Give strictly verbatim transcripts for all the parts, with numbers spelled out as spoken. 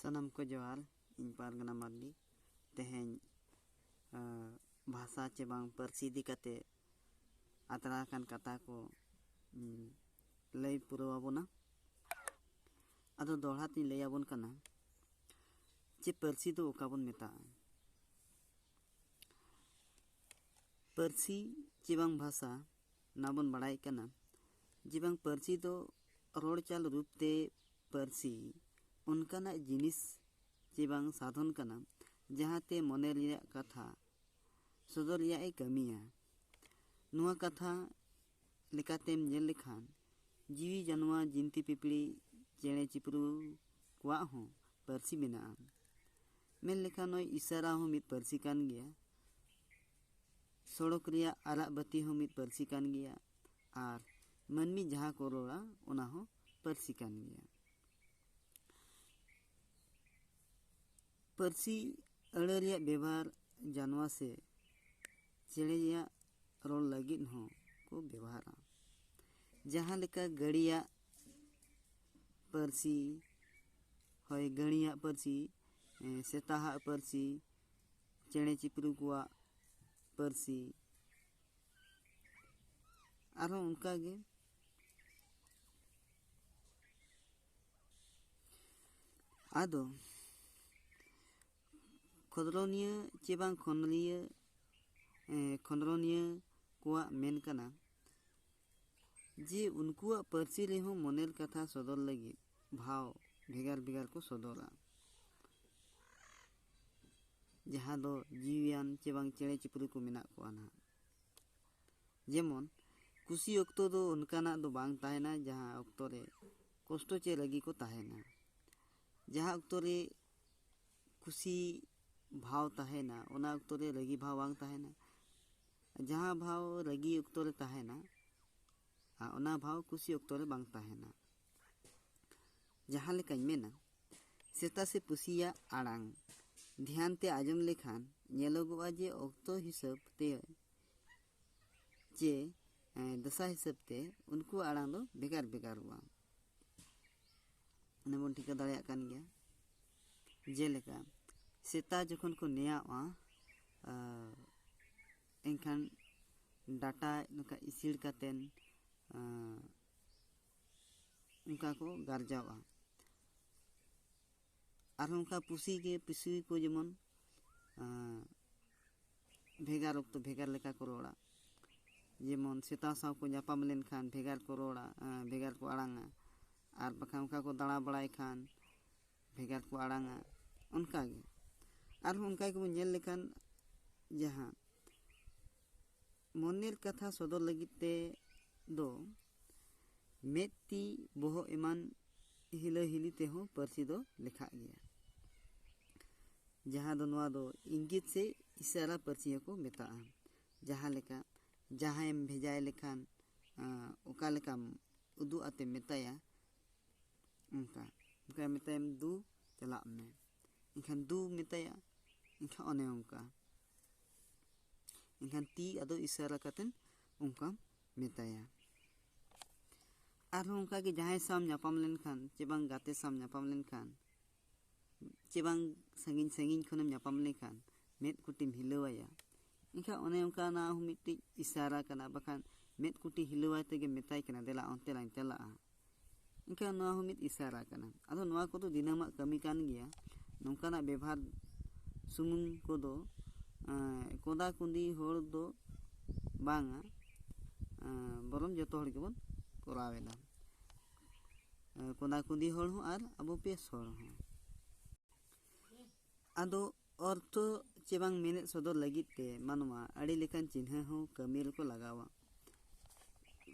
ᱥᱟᱱᱟᱢ ᱠᱚ ᱡᱚᱦᱟᱨ᱾ ᱤᱧ ᱯᱟᱨᱜᱟᱱᱟ ᱢᱟᱨᱰᱤ᱾ ᱛᱮᱦᱮᱧ ᱵᱷᱟᱥᱟ ᱪᱮ ᱵᱟᱝ ᱯᱟᱹᱨᱥᱤ ᱤᱫᱤ ᱠᱟᱛᱮ ᱟᱛᱨᱟ ᱟᱠᱟᱱ ᱠᱟᱛᱷᱟ ᱠᱚ ᱞᱟᱹᱭ ᱯᱩᱨᱟᱹᱣ ᱟᱵᱚᱱᱟ᱾ ᱟᱫᱚ ᱫᱚᱦᱲᱟ ᱛᱤᱧ ᱞᱟᱹᱭ ᱟᱵᱚᱱ ᱠᱟᱱᱟ ᱡᱮ ᱯᱟᱹᱨᱥᱤ ᱫᱚ ᱚᱠᱟ ᱵᱚᱱ ᱢᱮᱛᱟᱜᱼᱟ᱾ ᱯᱟᱹᱨᱥᱤ ᱪᱮ ᱵᱟᱝ ᱵᱷᱟᱥᱟ ᱚᱱᱟ ᱵᱚᱱ ᱵᱟᱲᱟᱭ ᱠᱟᱱᱟ ᱡᱮ ᱵᱟᱝ ᱯᱟᱹᱨᱥᱤ ᱫᱚ ᱨᱚᱲ ᱪᱟᱞ ᱨᱩᱯ ᱛᱮ ᱯᱟᱹᱨᱥᱤ ᱚᱱᱠᱟᱱᱟᱜ ᱡᱤᱱᱤᱥ ᱪᱮ ᱵᱟᱝ ᱥᱟᱫᱷᱚᱱ ᱠᱟᱱᱟ, ᱡᱟᱦᱟᱸᱛᱮ ᱢᱚᱱᱮ ᱨᱮᱭᱟᱜ ᱠᱟᱛᱷᱟ ᱥᱚᱫᱚᱨ ᱨᱮᱭᱟᱜ ᱮ ᱠᱟᱹᱢᱤᱭᱟ᱾ ᱱᱚᱣᱟ ᱠᱟᱛᱷᱟ ᱞᱮᱠᱟᱛᱮᱢ ᱧᱮᱞ ᱞᱮᱠᱷᱟᱱ ᱡᱤᱣᱤ ᱡᱟᱱᱣᱟ, ᱡᱤᱱᱛᱤ ᱯᱤᱯᱤᱲᱤ, ᱪᱮᱬᱮ ᱪᱤᱯᱨᱩ ᱠᱚᱣᱟᱜ ᱦᱚᱸ ᱯᱟᱹᱨᱥᱤ ᱢᱮᱱᱟᱜᱼᱟ᱾ ᱢᱮᱱ ᱞᱮᱠᱷᱟᱱ ᱱᱚᱜᱼᱚᱭ ᱤᱥᱟᱨᱟ ᱦᱚᱸ ᱢᱤᱫ ᱯᱟᱹᱨᱥᱤ ᱠᱟᱱ ᱜᱮᱭᱟ᱾ ᱥᱚᱲᱚᱠ ᱨᱮᱭᱟᱜ ᱟᱨᱟᱜ ᱵᱟᱹᱛᱤ ᱦᱚᱸ ᱢᱤᱫ ᱯᱟᱹᱨᱥᱤ ᱠᱟᱱ ᱜᱮᱭᱟ᱾ ᱟᱨ ᱢᱟᱹᱱᱢᱤ ᱡᱟᱦᱟᱸ ᱠᱚ ᱨᱚᱲᱟ ᱚᱱᱟ ᱦᱚᱸ ᱯᱟᱹᱨᱥᱤ ᱠᱟᱱ ᱜᱮᱭᱟ᱾ ᱯᱟᱹᱨᱥᱤ ᱟᱹᱲᱟᱹ ᱨᱮᱭᱟᱜ ᱵᱮᱵᱷᱟᱨ ᱡᱟᱱᱣᱟ ᱥᱮ ᱪᱮᱬᱮᱭᱟᱜ ᱨᱚᱲ ᱞᱟᱹᱜᱤᱫ ᱦᱚᱸ ᱠᱚ ᱵᱮᱵᱷᱟᱨᱟ᱾ ᱡᱟᱦᱟᱸ ᱞᱮᱠᱟ ᱜᱟᱹᱲᱤᱭᱟᱜ ᱯᱟᱹᱨᱥᱤ, ᱦᱳᱭ, ᱜᱟᱹᱲᱤᱭᱟᱜ ᱯᱟᱹᱨᱥᱤ, ᱮ, ᱥᱮᱛᱟᱦᱟᱜ ᱯᱟᱹᱨᱥᱤ, ᱪᱮᱬᱮ ᱪᱤᱯᱨᱩ ᱠᱚᱣᱟᱜ ᱯᱟᱹᱨᱥᱤ, ᱟᱨᱦᱚᱸ ᱚᱱᱠᱟᱜᱮ᱾ ᱟᱫᱚ ᱠᱷᱚᱸᱫᱽᱨᱚᱱᱤᱭᱟᱹ ᱪᱮ ᱵᱟᱝ ᱠᱷᱚᱸᱫᱽᱨᱤᱭᱟᱹ, ᱮ, ᱠᱷᱚᱸᱫᱽᱨᱚᱱᱤᱭᱟᱹ ᱠᱚᱣᱟᱜ ᱢᱮᱱ ᱠᱟᱱᱟ ᱡᱮ ᱩᱱᱠᱩᱣᱟᱜ ᱯᱟᱹᱨᱥᱤ ᱨᱮᱦᱚᱸ ᱢᱚᱱᱮᱨ ᱠᱟᱛᱷᱟ ᱥᱚᱫᱚᱨ ᱞᱟᱹᱜᱤᱫ ᱵᱷᱟᱣ ᱵᱷᱮᱜᱟᱨ ᱵᱷᱮᱜᱟᱨ ᱠᱚ ᱥᱚᱫᱚᱨᱟ, ᱡᱟᱦᱟᱸ ᱫᱚ ᱡᱤᱣᱤᱭᱟᱱ ᱪᱮ ᱵᱟᱝ ᱪᱮᱬᱮ ᱪᱤᱯᱨᱩ ᱠᱚ ᱢᱮᱱᱟᱜ ᱠᱚᱣᱟ ᱱᱟᱦᱟᱜ᱾ ᱡᱮᱢᱚᱱ ᱠᱩᱥᱤ ᱚᱠᱛᱚ ᱫᱚ ᱚᱱᱠᱟᱱᱟᱜ ᱫᱚ ᱵᱟᱝ ᱛᱟᱦᱮᱱᱟ ᱡᱟᱦᱟᱸ ᱚᱠᱛᱚ ᱨᱮ ᱠᱚᱥᱴᱚ ᱪᱮ ᱨᱟᱹᱜᱤ ᱠᱚ ᱛᱟᱦᱮᱱᱟ᱾ ᱡᱟᱦᱟᱸ ᱚᱠᱛᱚ ᱨᱮ ᱠᱩᱥᱤ ᱵᱷᱟᱣ ᱛᱟᱦᱮᱱᱟ, ᱚᱱᱟ ᱚᱠᱛᱚ ᱨᱮ ᱨᱟᱹᱜᱤ ᱵᱷᱟᱣ ᱵᱟᱝ ᱛᱟᱦᱮᱱᱟ᱾ ᱡᱟᱦᱟᱸ ᱵᱷᱟᱣ ᱨᱟᱹᱜᱤ ᱚᱠᱛᱚ ᱨᱮ ᱛᱟᱦᱮᱱᱟ, ᱟᱨ ᱚᱱᱟ ᱵᱷᱟᱣ ᱠᱩᱥᱤ ᱚᱠᱛᱚ ᱨᱮ ᱵᱟᱝ ᱛᱟᱦᱮᱱᱟ᱾ ᱡᱟᱦᱟᱸ ᱞᱮᱠᱟᱧ ᱢᱮᱱᱟ, ᱥᱮᱛᱟ ᱥᱮ ᱯᱩᱥᱤᱭᱟᱜ ᱟᱲᱟᱝ ᱫᱷᱮᱭᱟᱱ ᱛᱮ ᱟᱸᱡᱚᱢ ᱞᱮᱠᱷᱟᱱ ᱧᱮᱞᱚᱜᱚᱜᱼᱟ ᱡᱮ ᱚᱠᱛᱚ ᱦᱤᱥᱟᱹᱵ ᱛᱮ ᱪᱮ, ᱮ, ᱫᱚᱥᱟ ᱦᱤᱥᱟᱹᱵ ᱛᱮ ᱩᱱᱠᱩᱣᱟᱜ ᱟᱲᱟᱝ ᱫᱚ ᱵᱷᱮᱜᱟᱨ ᱵᱷᱮᱜᱟᱨᱚᱜᱼᱟ᱾ ᱚᱱᱟ ᱵᱚᱱ ᱴᱷᱤᱠᱟᱹ ᱫᱟᱲᱮᱭᱟᱜ ᱠᱟᱱ ᱜᱮᱭᱟ᱾ ᱡᱮᱞᱮᱠᱟ ᱥᱮᱛᱟ ᱡᱚᱠᱷᱚᱱ ᱠᱚ ᱱᱮᱭᱟᱣᱚᱜᱼᱟ, ᱟᱨ ᱮᱱᱠᱷᱟᱱ ᱰᱟᱴᱟ ᱱᱚᱝᱠᱟ ᱤᱥᱤᱲ ᱠᱟᱛᱮᱱ, ᱟᱸ, ᱚᱱᱠᱟ ᱠᱚ ᱜᱟᱨᱡᱟᱣᱚᱜᱼᱟ᱾ ᱟᱨᱦᱚᱸ ᱚᱱᱠᱟ ᱯᱩᱥᱤ ᱜᱮ, ᱯᱩᱥᱤ ᱠᱚ ᱡᱮᱢᱚᱱ, ᱟᱸ, ᱵᱷᱮᱜᱟᱨ ᱚᱠᱛᱚ ᱵᱷᱮᱜᱟᱨ ᱞᱮᱠᱟ ᱠᱚ ᱨᱚᱲᱟ᱾ ᱡᱮᱢᱚᱱ ᱥᱮᱛᱟ ᱥᱟᱶ ᱠᱚ ᱧᱟᱯᱟᱢ ᱞᱮᱱᱠᱷᱟᱱ ᱵᱷᱮᱜᱟᱨ ᱠᱚ ᱨᱚᱲᱟ, ᱟᱸ, ᱵᱷᱮᱜᱟᱨ ᱠᱚ ᱟᱲᱟᱝᱟ᱾ ᱟᱨ ᱵᱟᱠᱷᱟᱱ ᱚᱱᱠᱟ ᱠᱚ ᱫᱟᱬᱟ ᱵᱟᱲᱟᱭ ᱠᱷᱟᱱ ᱵᱷᱮᱜᱟᱨ ᱠᱚ ᱟᱲᱟᱝᱟ᱾ ᱚᱱᱠᱟᱜᱮ ᱟᱨᱦᱚᱸ ᱚᱱᱠᱟ ᱜᱮᱵᱚᱱ ᱧᱮᱞ ᱞᱮᱠᱷᱟᱱ, ᱡᱟᱦᱟᱸ ᱢᱚᱱᱮᱨ ᱠᱟᱛᱷᱟ ᱥᱚᱫᱚᱨ ᱞᱟᱹᱜᱤᱫ ᱛᱮ ᱫᱚ ᱢᱮᱫ, ᱛᱤ, ᱵᱚᱦᱚᱜ ᱮᱢᱟᱱ ᱦᱤᱞᱟᱹ ᱦᱤᱞᱤ ᱛᱮᱦᱚᱸ ᱯᱟᱹᱨᱥᱤ ᱫᱚ ᱞᱮᱠᱷᱟᱜ ᱜᱮᱭᱟ, ᱡᱟᱦᱟᱸ ᱫᱚ ᱱᱚᱣᱟ ᱫᱚ ᱤᱝᱜᱤᱛ ᱥᱮ ᱤᱥᱟᱨᱟ ᱯᱟᱹᱨᱥᱤ ᱦᱚᱸᱠᱚ ᱢᱮᱛᱟᱜᱼᱟ᱾ ᱡᱟᱦᱟᱸ ᱞᱮᱠᱟ ᱡᱟᱦᱟᱸᱭᱮᱢ ᱵᱷᱮᱡᱟᱭ ᱞᱮᱠᱷᱟᱱ, ᱟᱸ, ᱚᱠᱟ ᱞᱮᱠᱟᱢ ᱩᱫᱩᱜ ᱟᱛᱮ ᱢᱮᱛᱟᱭᱟ, ᱚᱱᱠᱟ ᱚᱱᱠᱟ ᱢᱮᱛᱟᱭᱟᱢ, "ᱫᱩ, ᱪᱟᱞᱟᱜ ᱢᱮ", ᱮᱱᱠᱷᱟᱱ "ᱫᱩ" ᱢᱮᱛᱟᱭᱟ, ᱮᱱᱠᱷᱟᱱ ᱚᱱᱮ ᱚᱱᱠᱟ᱾ ᱮᱱᱠᱷᱟᱱ ᱛᱤ ᱟᱫᱚ ᱤᱥᱟᱨᱟ ᱠᱟᱛᱮᱫ ᱚᱱᱠᱟᱢ ᱢᱮᱛᱟᱭᱟ᱾ ᱟᱨᱦᱚᱸ ᱚᱱᱠᱟᱜᱮ ᱡᱟᱦᱟᱸᱭ ᱥᱟᱶ ᱧᱟᱯᱟᱢ ᱞᱮᱱᱠᱷᱟᱱ ᱪᱮ ᱵᱟᱝ ᱜᱟᱛᱮ ᱥᱟᱶ ᱧᱟᱯᱟᱢ ᱞᱮᱱᱠᱷᱟᱱ ᱪᱮ ᱵᱟᱝ ᱥᱟᱺᱜᱤᱧ ᱥᱟᱺᱜᱤᱧ ᱠᱷᱚᱱᱮᱢ ᱧᱟᱯᱟᱢ ᱞᱮᱱᱠᱷᱟᱱ ᱢᱮᱫ ᱠᱩᱴᱤᱢ ᱦᱤᱞᱟᱹᱣᱟᱭᱟ᱾ ᱮᱱᱠᱷᱟᱱ ᱚᱱᱮ ᱚᱱᱠᱟᱱᱟᱜ ᱦᱚᱸ ᱢᱤᱫᱴᱤᱡ ᱤᱥᱟᱨᱟ ᱠᱟᱱᱟ, ᱵᱟᱠᱷᱟᱱ ᱢᱮᱫ ᱠᱩᱴᱤ ᱦᱤᱞᱟᱹᱣᱟᱭ ᱛᱮᱜᱮ ᱢᱮᱛᱟᱭ ᱠᱟᱱᱟ, "ᱫᱮᱞᱟ ᱚᱱᱛᱮ ᱞᱟᱝ ᱪᱟᱞᱟᱜᱼᱟ"᱾ ᱮᱱᱠᱷᱟᱱ ᱱᱚᱣᱟ ᱦᱚᱸ ᱢᱤᱫ ᱤᱥᱟᱨᱟ ᱠᱟᱱᱟ᱾ ᱟᱫᱚ ᱱᱚᱣᱟ ᱠᱚᱫᱚ ᱫᱤᱱᱟᱹᱢᱟᱜ ᱠᱟᱹᱢᱤ ᱠᱟᱱ ᱜᱮᱭᱟ᱾ ᱱᱚᱝᱠᱟᱱᱟᱜ ᱵᱮᱵᱷᱟᱨ ᱥᱩᱢᱩᱝ ᱠᱚᱫᱚ, ᱮᱸ, ᱠᱚᱫᱟ ᱠᱩᱸᱫᱤ ᱦᱚᱲ ᱫᱚ ᱵᱟᱝᱟ, ᱮᱸ, ᱵᱚᱨᱚᱝ ᱡᱚᱛᱚ ᱦᱚᱲ ᱜᱮᱵᱚᱱ ᱠᱚᱨᱟᱣ ᱮᱫᱟ᱾ ᱮᱸ, ᱠᱚᱫᱟ ᱠᱩᱸᱫᱤ ᱦᱚᱲ ᱦᱚᱸ ᱟᱨ ᱟᱵᱚ ᱯᱮᱥ ᱦᱚᱲ ᱦᱚᱸ᱾ ᱟᱫᱚ ᱚᱨᱛᱷᱚ ᱪᱮ ᱵᱟᱝ ᱢᱮᱱᱮᱫ ᱥᱚᱫᱚᱨ ᱞᱟᱹᱜᱤᱫ ᱛᱮ ᱢᱟᱱᱣᱟ ᱟᱹᱰᱤ ᱞᱮᱠᱟᱱ ᱪᱤᱱᱦᱟᱹ ᱦᱚᱸ ᱠᱟᱹᱢᱤ ᱨᱮᱠᱚ ᱞᱟᱜᱟᱣᱟ᱾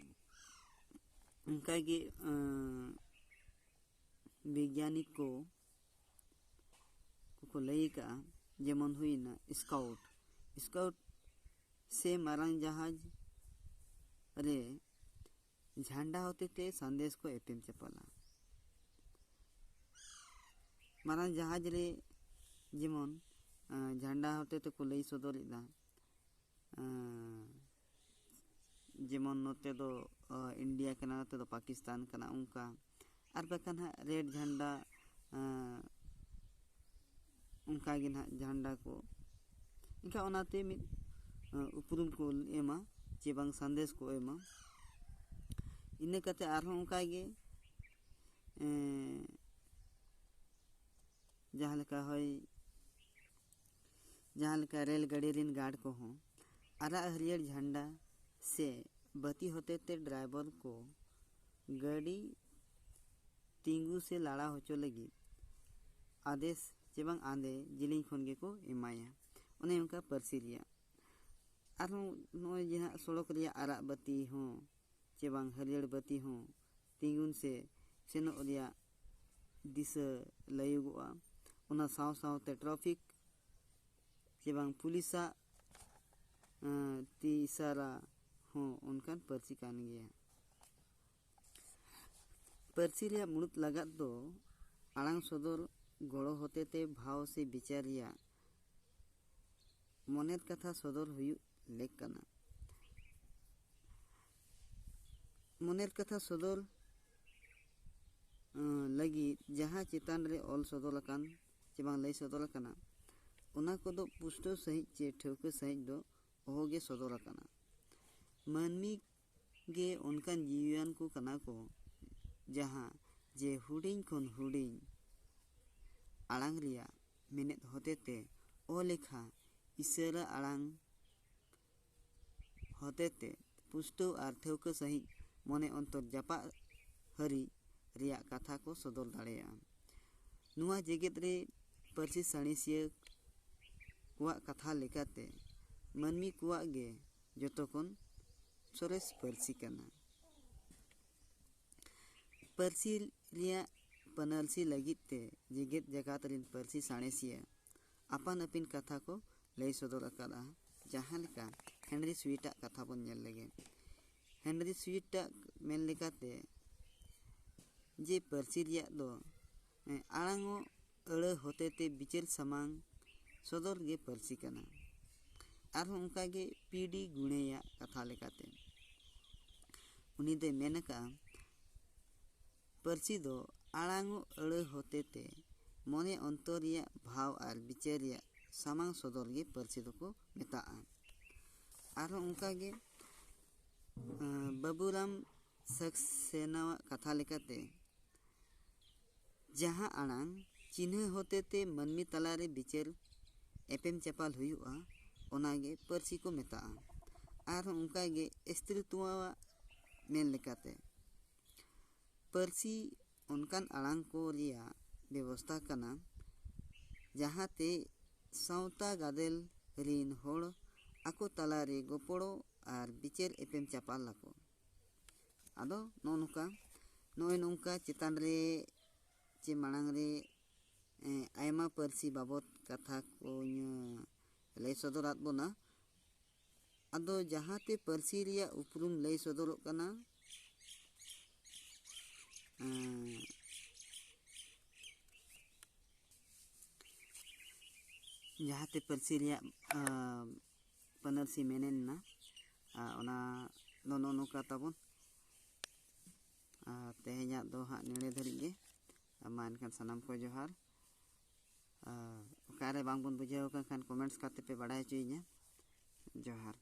ᱚᱱᱠᱟᱜᱮ, ᱟᱸ, ᱵᱤᱜᱽᱜᱟᱱᱤᱠ ᱠᱚ ᱠᱚᱠᱚ ᱞᱟᱹᱭ ᱟᱠᱟᱫᱼᱟ, ᱡᱮᱢᱚᱱ ᱦᱩᱭᱱᱟ ᱥᱠᱟᱣᱩᱴ᱾ ᱥᱠᱟᱣᱩᱴ ᱥᱮ ᱢᱟᱨᱟᱝ ᱡᱟᱦᱟᱡᱽ ᱨᱮ ᱡᱷᱟᱱᱰᱟ ᱦᱚᱛᱮᱛᱮ ᱥᱟᱸᱫᱮᱥ ᱠᱚ ᱮᱯᱮᱢ ᱪᱟᱯᱟᱞᱟ᱾ ᱢᱟᱨᱟᱝ ᱡᱟᱦᱟᱡᱽ ᱨᱮ ᱡᱮᱢᱚᱱ, ᱟᱸ, ᱡᱷᱟᱱᱰᱟ ᱦᱚᱛᱮᱛᱮ ᱠᱚ ᱞᱟᱹᱭ ᱥᱚᱫᱚᱨᱮᱫᱟ, ᱟᱸ, ᱡᱮᱢᱚᱱ ᱱᱚᱛᱮ ᱫᱚ, ᱟᱸ, ᱤᱱᱰᱤᱭᱟ ᱠᱟᱱᱟ, ᱱᱚᱛᱮ ᱫᱚ ᱯᱟᱠᱤᱥᱛᱟᱱ ᱠᱟᱱᱟ, ᱚᱱᱠᱟ᱾ ᱟᱨ ᱵᱟᱠᱷᱟᱱ ᱦᱟᱸᱜ ᱨᱮᱰ ᱡᱷᱟᱱᱰᱟ, ᱟᱸ, ᱚᱱᱠᱟ ᱜᱮ ᱱᱟᱦᱟᱜ ᱡᱷᱟᱱᱰᱟ ᱠᱚ, ᱮᱱᱠᱷᱟᱱ ᱚᱱᱟᱛᱮ ᱢᱤᱫ ᱩᱯᱨᱩᱢ ᱠᱚ ᱮᱢᱟ ᱪᱮ ᱵᱟᱝ ᱥᱟᱸᱫᱮᱥ ᱠᱚ ᱮᱢᱟ᱾ ᱤᱱᱟᱹ ᱠᱟᱛᱮ ᱟᱨᱦᱚᱸ ᱚᱱᱠᱟ ᱜᱮ ᱡᱟᱦᱟᱸ ᱞᱮᱠᱟ ᱦᱚᱭ ᱡᱟᱦᱟᱸ ᱞᱮᱠᱟ ᱨᱮᱹᱞ ᱜᱟᱹᱰᱤ ᱨᱮᱱ ᱜᱟᱨᱰ ᱠᱚᱦᱚᱸ ᱟᱨᱟᱜ ᱦᱟᱹᱨᱭᱟᱹᱲ ᱡᱷᱟᱱᱰᱟ ᱥᱮ ᱵᱟᱹᱛᱤ ᱦᱚᱛᱮᱛᱮ ᱰᱨᱟᱭᱵᱷᱟᱨ ᱠᱚ ᱜᱟᱹᱰᱤ ᱛᱤᱸᱜᱩ ᱥᱮ ᱞᱟᱲᱟ ᱦᱚᱪᱚ ᱞᱟᱹᱜᱤᱫ ᱟᱫᱮᱥ ᱪᱮ ᱵᱟᱝ ᱟᱸᱫᱮ ᱡᱮᱞᱮᱧ ᱠᱷᱚᱱ ᱜᱮᱠᱚ ᱮᱢᱟᱭᱟ᱾ ᱚᱱᱮ ᱚᱱᱠᱟ ᱯᱟᱹᱨᱥᱤ ᱨᱮᱭᱟᱜ᱾ ᱟᱨᱦᱚᱸ ᱱᱚᱜᱼᱚᱭ ᱡᱮ ᱦᱟᱸᱜ ᱥᱚᱲᱚᱠ ᱨᱮᱭᱟᱜ ᱟᱨᱟᱜ ᱵᱟᱹᱛᱤ ᱦᱚᱸ ᱪᱮ ᱵᱟᱝ ᱦᱟᱹᱨᱭᱟᱹᱲ ᱵᱟᱹᱛᱤ ᱦᱚᱸ ᱛᱤᱸᱜᱩᱱ ᱥᱮ ᱥᱮᱱᱚᱜ ᱨᱮᱭᱟᱜ ᱫᱤᱥᱟᱹ ᱞᱟᱹᱭᱚᱜᱚᱜᱼᱟ᱾ ᱚᱱᱟ ᱥᱟᱶ ᱥᱟᱶᱛᱮ ᱴᱨᱟᱯᱷᱤᱠ ᱪᱮ ᱵᱟᱝ ᱯᱩᱞᱤᱥᱟᱜ ᱛᱤ ᱤᱥᱟᱨᱟ ᱦᱚᱸ ᱚᱱᱠᱟᱱ ᱯᱟᱹᱨᱥᱤ ᱠᱟᱱ ᱜᱮᱭᱟ᱾ ᱯᱟᱹᱨᱥᱤ ᱨᱮᱭᱟᱜ ᱢᱩᱲᱩᱫ ᱞᱟᱜᱟᱫ ᱫᱚ ᱟᱲᱟᱝ ᱥᱚᱫᱚᱨ ᱜᱚᱲᱚ ᱦᱚᱛᱮᱛᱮ ᱵᱷᱟᱣ ᱥᱮ ᱵᱤᱪᱟᱹᱨ ᱨᱮᱭᱟᱜ ᱢᱚᱱᱮᱨ ᱠᱟᱛᱷᱟ ᱥᱚᱫᱚᱨ ᱦᱩᱭᱩᱜ ᱞᱮᱠ ᱠᱟᱱᱟ᱾ ᱢᱚᱱᱮᱨ ᱠᱟᱛᱷᱟ ᱥᱚᱫᱚᱨ ᱞᱟᱹᱜᱤᱫ ᱡᱟᱦᱟᱸ ᱪᱮᱛᱟᱱ ᱨᱮ ᱚᱞ ᱥᱚᱫᱚᱨ ᱟᱠᱟᱱ ᱪᱮ ᱵᱟᱝ ᱞᱟᱹᱭ ᱥᱚᱫᱚᱨ ᱟᱠᱟᱱᱟ, ᱚᱱᱟ ᱠᱚᱫᱚ ᱯᱩᱥᱴᱟᱹᱣ ᱥᱟᱺᱦᱤᱡ ᱪᱮ ᱴᱷᱟᱹᱣᱠᱟᱹ ᱥᱟᱺᱦᱤᱡ ᱫᱚ ᱚᱦᱚᱜᱮ ᱥᱚᱫᱚᱨ ᱟᱠᱟᱱᱟ᱾ ᱢᱟᱹᱱᱢᱤ ᱜᱮ ᱚᱱᱠᱟᱱ ᱡᱤᱣᱤᱭᱟᱱ ᱠᱚ ᱠᱟᱱᱟ ᱠᱚ, ᱡᱟᱦᱟᱸ ᱡᱮ ᱦᱩᱰᱤᱧ ᱠᱷᱚᱱ ᱦᱩᱰᱤᱧ ᱟᱲᱟᱝ ᱨᱮᱭᱟᱜ ᱢᱮᱱᱮᱫ ᱦᱚᱛᱮᱛᱮ ᱚᱞᱮᱠᱷᱟ ᱤᱥᱟᱹᱨᱟ ᱟᱲᱟᱝ ᱦᱚᱛᱮᱛᱮ ᱯᱩᱥᱴᱟᱹᱣ ᱟᱨ ᱴᱷᱟᱹᱣᱠᱟᱹ ᱥᱟᱺᱦᱤᱡ ᱢᱚᱱᱮ ᱚᱱᱛᱚᱨ ᱡᱟᱯᱟᱜ ᱦᱟᱹᱨᱤᱡ ᱨᱮᱭᱟᱜ ᱠᱟᱛᱷᱟ ᱠᱚ ᱥᱚᱫᱚᱨ ᱫᱟᱲᱮᱭᱟᱜᱼᱟ᱾ ᱱᱚᱣᱟ ᱡᱮᱜᱮᱛ ᱨᱮ ᱯᱟᱹᱨᱥᱤ ᱥᱟᱬᱮᱥᱤᱭᱟᱹ ᱠᱚᱣᱟᱜ ᱠᱟᱛᱷᱟ ᱞᱮᱠᱟᱛᱮ ᱢᱟᱹᱱᱢᱤ ᱠᱚᱣᱟᱜ ᱜᱮ ᱡᱚᱛᱚ ᱠᱷᱚᱱ ᱥᱚᱨᱮᱥ ᱯᱟᱹᱨᱥᱤ ᱠᱟᱱᱟ᱾ ᱯᱟᱹᱨᱥᱤ ᱨᱮᱭᱟᱜ ᱯᱟᱹᱱᱟᱨᱥᱤ ᱞᱟᱹᱜᱤᱫ ᱛᱮ ᱡᱮᱜᱮᱛ ᱡᱟᱠᱟᱛ ᱨᱮᱱ ᱯᱟᱹᱨᱥᱤ ᱥᱟᱬᱮᱥᱤᱭᱟᱹ ᱟᱯᱟᱱ ᱟᱹᱯᱤᱱ ᱠᱟᱛᱷᱟ ᱠᱚ ᱞᱟᱹᱭ ᱥᱚᱫᱚᱨ ᱟᱠᱟᱫᱼᱟ᱾ ᱡᱟᱦᱟᱸ ᱞᱮᱠᱟ ᱦᱮᱱᱨᱤ ᱥᱩᱭᱤᱴᱟᱜ ᱠᱟᱛᱷᱟ ᱵᱚᱱ ᱧᱮᱞ ᱞᱮᱜᱮ᱾ ᱦᱮᱱᱨᱤ ᱥᱩᱭᱤᱴᱟᱜ ᱢᱮᱱ ᱞᱮᱠᱟᱛᱮ ᱡᱮ ᱯᱟᱹᱨᱥᱤ ᱨᱮᱭᱟᱜ ᱫᱚ ᱟᱲᱟᱝ ᱚᱜ ᱟᱹᱲᱟᱹ ᱦᱚᱛᱮᱛᱮ ᱵᱤᱪᱟᱹᱨ ᱥᱟᱢᱟᱝ ᱥᱚᱫᱚᱨ ᱜᱮ ᱯᱟᱹᱨᱥᱤ ᱠᱟᱱᱟ᱾ ᱟᱨᱦᱚᱸ ᱚᱱᱠᱟᱜᱮ ᱯᱤ ᱰᱤ ᱜᱩᱬᱮᱭᱟᱜ ᱠᱟᱛᱷᱟ ᱞᱮᱠᱟᱛᱮ ᱩᱱᱤ ᱫᱚᱭ ᱢᱮᱱ ᱟᱠᱟᱫᱼᱟ, ᱯᱟᱹᱨᱥᱤ ᱫᱚ ᱟᱲᱟᱝ ᱚᱜ ᱟᱹᱲᱟᱹ ᱦᱚᱛᱮᱛᱮ ᱢᱚᱱᱮ ᱚᱱᱛᱚᱨ ᱨᱮᱭᱟᱜ ᱵᱷᱟᱣ ᱟᱨ ᱵᱤᱪᱟᱹᱨ ᱨᱮᱭᱟᱜ ᱥᱟᱢᱟᱝ ᱥᱚᱫᱚᱨ ᱜᱮ ᱯᱟᱹᱨᱥᱤ ᱫᱚᱠᱚ ᱢᱮᱛᱟᱜᱼᱟ᱾ ᱟᱨᱦᱚᱸ ᱚᱱᱠᱟᱜᱮ ᱵᱟᱹᱵᱩᱨᱟᱢ ᱥᱟᱠᱥᱮᱱᱟᱣᱟᱜ ᱠᱟᱛᱷᱟ ᱞᱮᱠᱟᱛᱮ, ᱡᱟᱦᱟᱸ ᱟᱲᱟᱝ ᱪᱤᱱᱦᱟᱹ ᱦᱚᱛᱮᱛᱮ ᱢᱟᱹᱱᱢᱤ ᱛᱟᱞᱟᱨᱮ ᱵᱤᱪᱟᱹᱨ ᱮᱯᱮᱢ ᱪᱟᱯᱟᱞ ᱦᱩᱭᱩᱜᱼᱟ, ᱚᱱᱟᱜᱮ ᱯᱟᱹᱨᱥᱤ ᱠᱚ ᱢᱮᱛᱟᱜᱼᱟ᱾ ᱟᱨᱦᱚᱸ ᱚᱱᱠᱟᱜᱮ ᱮᱥᱛᱨᱤᱛᱣᱟᱜ ᱢᱮᱱ ᱞᱮᱠᱟᱛᱮ, ᱯᱟᱹᱨᱥᱤ ᱚᱱᱠᱟᱱ ᱟᱲᱟᱝ ᱠᱚ ᱨᱮᱭᱟᱜ ᱵᱮᱵᱚᱥᱛᱟ ᱠᱟᱱᱟ, ᱡᱟᱦᱟᱸᱛᱮ ᱥᱟᱶᱛᱟ ᱜᱟᱫᱮᱞ ᱨᱤᱱ ᱦᱚᱲ ᱟᱠᱚ ᱛᱟᱞᱟᱨᱮ ᱜᱚᱯᱚᱲᱚ ᱟᱨ ᱵᱤᱪᱟᱹᱨ ᱮᱯᱮᱢ ᱪᱟᱯᱟᱞ ᱟᱠᱚ᱾ ᱟᱫᱚ ᱱᱚᱜᱼᱚ ᱱᱚᱝᱠᱟ, ᱱᱚᱜᱼᱚᱭ ᱱᱚᱝᱠᱟ ᱪᱮᱛᱟᱱ ᱨᱮ ᱪᱮ ᱢᱟᱲᱟᱝ ᱨᱮ ᱟᱭᱢᱟ ᱯᱟᱹᱨᱥᱤ ᱵᱟᱵᱚᱛ ᱠᱟᱛᱷᱟ ᱠᱚᱧ ᱞᱟᱹᱭ ᱥᱚᱫᱚᱨᱟᱫ ᱵᱚᱱᱟ᱾ ᱟᱫᱚ ᱡᱟᱦᱟᱸᱛᱮ ᱯᱟᱹᱨᱥᱤ ᱨᱮᱭᱟᱜ ᱩᱯᱨᱩᱢ ᱞᱟᱹᱭ ᱥᱚᱫᱚᱨᱚᱜ ᱠᱟᱱᱟ, ᱡᱟᱦᱟᱸᱛᱮ ᱯᱟᱹᱨᱥᱤ ᱨᱮᱭᱟᱜ ᱯᱟᱹᱱᱟᱹᱨᱥᱤ ᱢᱮᱱᱮᱱ ᱮᱱᱟ, ᱚᱱᱟ ᱫᱚ ᱱᱚᱜᱼᱚ ᱱᱚᱝᱠᱟ ᱛᱟᱵᱚᱱ᱾ ᱛᱮᱦᱮᱧᱟᱜ ᱫᱚ ᱦᱟᱸᱜ ᱱᱤᱲᱟᱹ ᱫᱷᱟᱹᱨᱤᱡ ᱜᱮ᱾ ᱢᱟ ᱮᱱᱠᱷᱟᱱ ᱥᱟᱱᱟᱢ ᱠᱚ ᱡᱚᱦᱟᱨ᱾ ᱚᱠᱟᱨᱮ ᱵᱟᱝᱵᱚᱱ ᱵᱩᱡᱷᱟᱹᱣ ᱟᱠᱟᱱ ᱠᱷᱟᱱ comments ᱠᱟᱛᱮ ᱯᱮ ᱵᱟᱲᱟᱭ ᱦᱚᱪᱚᱭᱤᱧᱟ᱾ ᱡᱚᱦᱟᱨ᱾